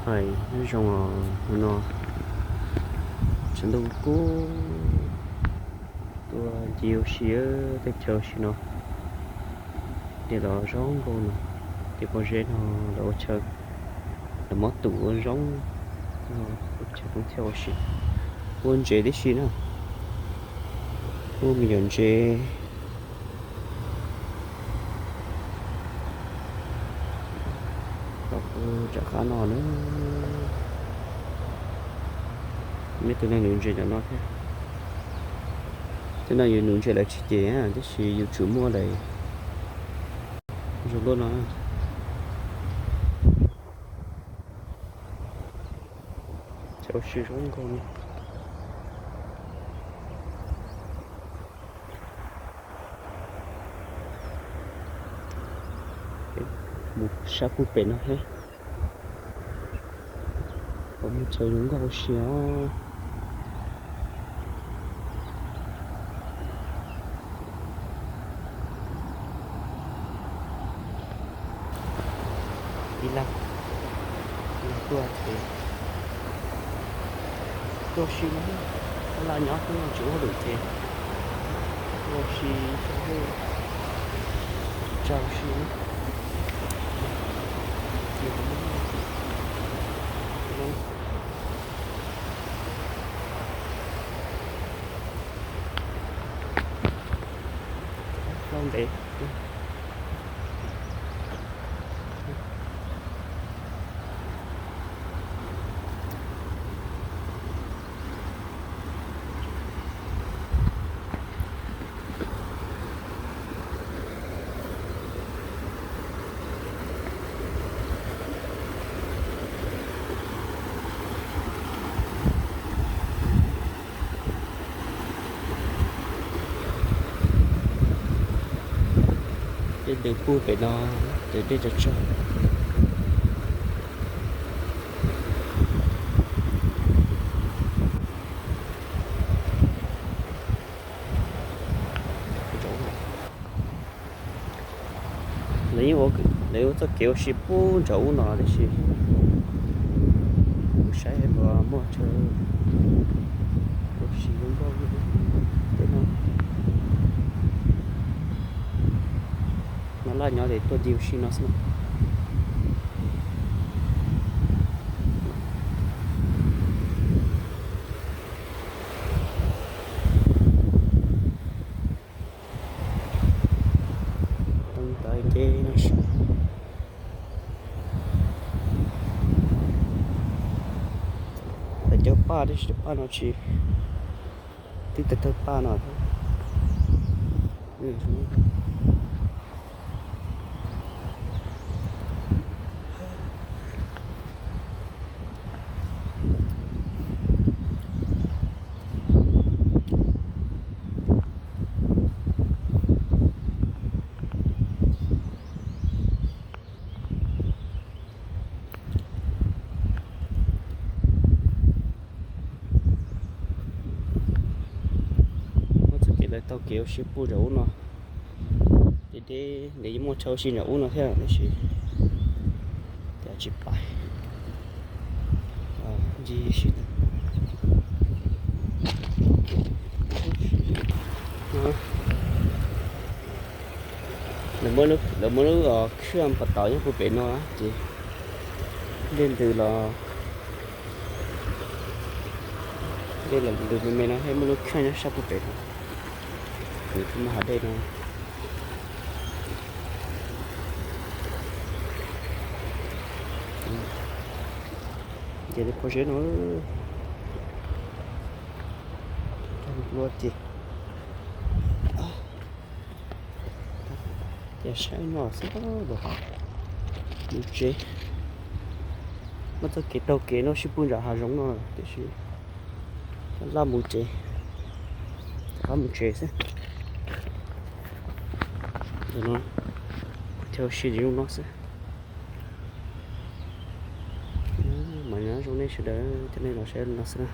Hais nyob zoo os, hnub no tshav ntuj kub, tuaj ncig ua si teb chaws ua si no, dej los zoo nkauj no, ces pob zeb no lawv ua chaw, lawv muab tus ua zoo no, ua chaw poob thiaj ua si, ua ntses tib si na, ua me nyuam ntses. Los puag nram qab no na, nej tus neeg nuv ntses nram no thiab. Tej no yus nuv ntses lawv tsis cem, tab sis yus tsum muaj lawm zoo luaj no. Chaw ua si zoo nkauj li. Mus sab puag pem no thiab, mus chaw zoo nkauj ua si os. Ib laj, ib laj tuaj ces tuaj si no, laj nyob twb tsis ua lwm ces tuaj si, tsa si. Hlob ntev. Tej ntws puag pem no, ces dej tsawg tsawg. Lawv yeej ua txoj kev ua si puag nram ub no tib si, kuv saib puas muaj chaw ua si zoo nkauj tej no. No laj nyob ces tuaj ncig ua si no xwb. Tau ntav nce no, lawv cov paj tab sis cov paj no tsis, twb tawg tawg paj no. Muaj txoj kev lawv taug kev ua si puag nram ub no. Ces deb nws yeej muaj chaw ua si nram ub no thiab tab sis cas tsis pais ncig si. Lawv muab lub khaj pas tauv nyob puag pem no ces dej ntws los, dej los ntws me me no thiaj muaj lub khaj nyob sab puag pem no, nws thiaj muaj hav dej no. Ces pob zeb no luaj ces, ces saib no xwb los mus tsev. Muaj txoj kev taug kev no sib puag nram hav zoov no tiam sis laj mus tsev, rov qab mus tsev xwb. Ntawm no kuv thiaj ua si li no xwb. Mas nyob zoo nej sawv daws, thiab nej los saib no xwb na.